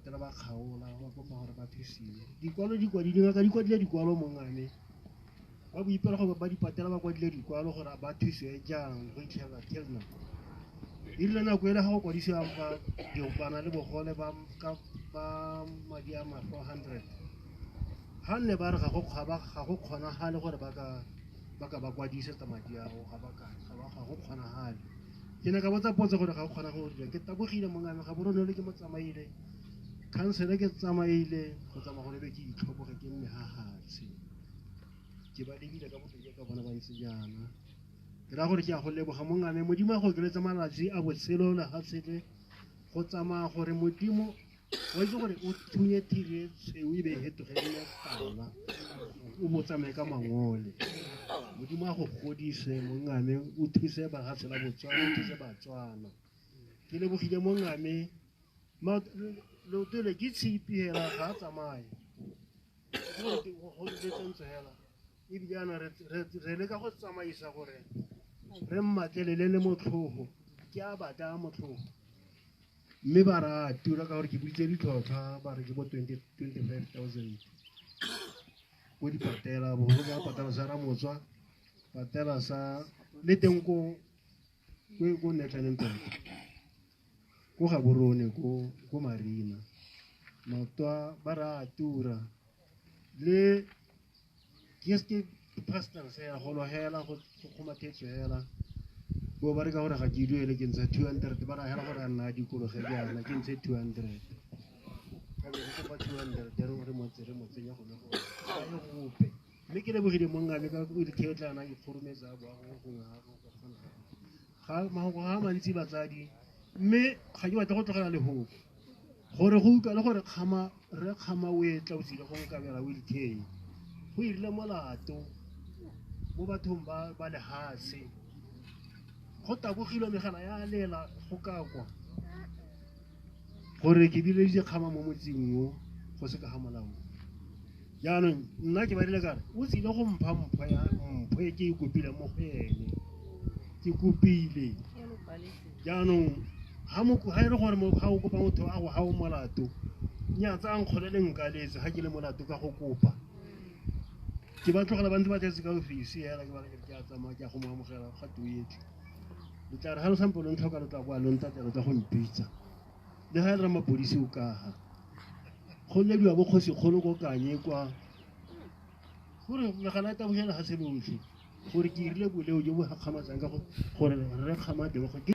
Patela ba kgaola ba kopa gore ba thusiwe. Dikwalo di kwadile, dingaka di kwadile dikwalo mongame. Ba boipelego ba dipatela ba kwadile dikwalo gore ba thusiwe jang go itlhelela till now. E rile nako ele ga go kwadisiwa ba bana le bogole ba ka ba madi a ma 400 ga nne ba re ga go ga go kgonagale gore ba ka ba kwadisetsa madi ao, ga ba ka ga go kgonagale. Ke ne ka botsa potso gore ga go kgona go dira, ke tabogile mongame ga boronole ke mo tsamaile khansele ke tsamaile go tsamaya gore be ke itlhoboge ke nne ha hatshe. Ke ba lebile ka bobedi ka bona ba ntse jaana. Ke raya gore ke a go leboga mongame, Modimo a go okeletse malatsi a botshelo lefatshe le go tsamaya gore Modimo wa itse gore o thunye thiri e tshweu e be e fetoge e nne tala, o bo tsamaye ka mangole. Modimo a go godise mongame, o thuse lefatshe la Botswana, o thuse Batswana. Ke lebogile mongame, leoto le ke tshipi hela ga a tsamaye. Go letsentse hela. Ebile yana re leka go tsamaisa gore re mmatlelele le motlhogo, ke a batla motlhogo. Mme ba ra tura ka gore ke boditse ditlhotlhwa ba re ke bo 25,000 ko dipatela, bogolo jang patela sa Ramotswa, patela sa le teng ko ko Netlaneng tota, ko Gaborone, ko Marina. Maoto ba ra tura le ke se pastor se ya go hela go kgomathetswe hela. Bo ba re ka gore ga ke duele ke ntsha 200, ba ra hela gore a nna a dikologe jaana ke ntshe 200. Ka be ke kopa 200 re motse re mo tsenya gone go ga e gope. Mme ke lebogile mongame ka o di tla na ikgorumetsa bo go gongwe ga go kgona. Ga mahoko ga mantsi batsadi, mme ga ke batle go tlogela lehoko. Gore go utlwa le gore kgama re kgama o e tla o tsile go nkabela wheelchair. Go irile molato mo bathong ba lehatshe. Go tabogilwe megala ya lela go ka kwa. Gore ke direditse kgama mo motseng o go se ka ga molao. Jaanong nna ke badile ka re o tsile go mpha mpho ya mpho e ke e kopileng mo go ene. Ke kopile. Jaanong ga e le gore ga o kopa motho a go ga o molato, nyatsa a nkgole le nkaletse ga ke le molato ka go kopa. Ke ba tlogela ba ntse ba tletse ka ofisi hela ke ba re ke a tsamaya ke a go mo amogela ga too etle. Le tla re ga lo sampo lo ntlhoka lo tla boa lo ntatela lo tla go mpitsa. Le ga e le ramapodisi o ka ga. Go lediwa bo kgosikgolo ko Kanye kwa. Gore megala e tabogela ga se lotlhe. Gore ke irile boleo jo bo gakgamatsang ka gore re kgama tebogo ke.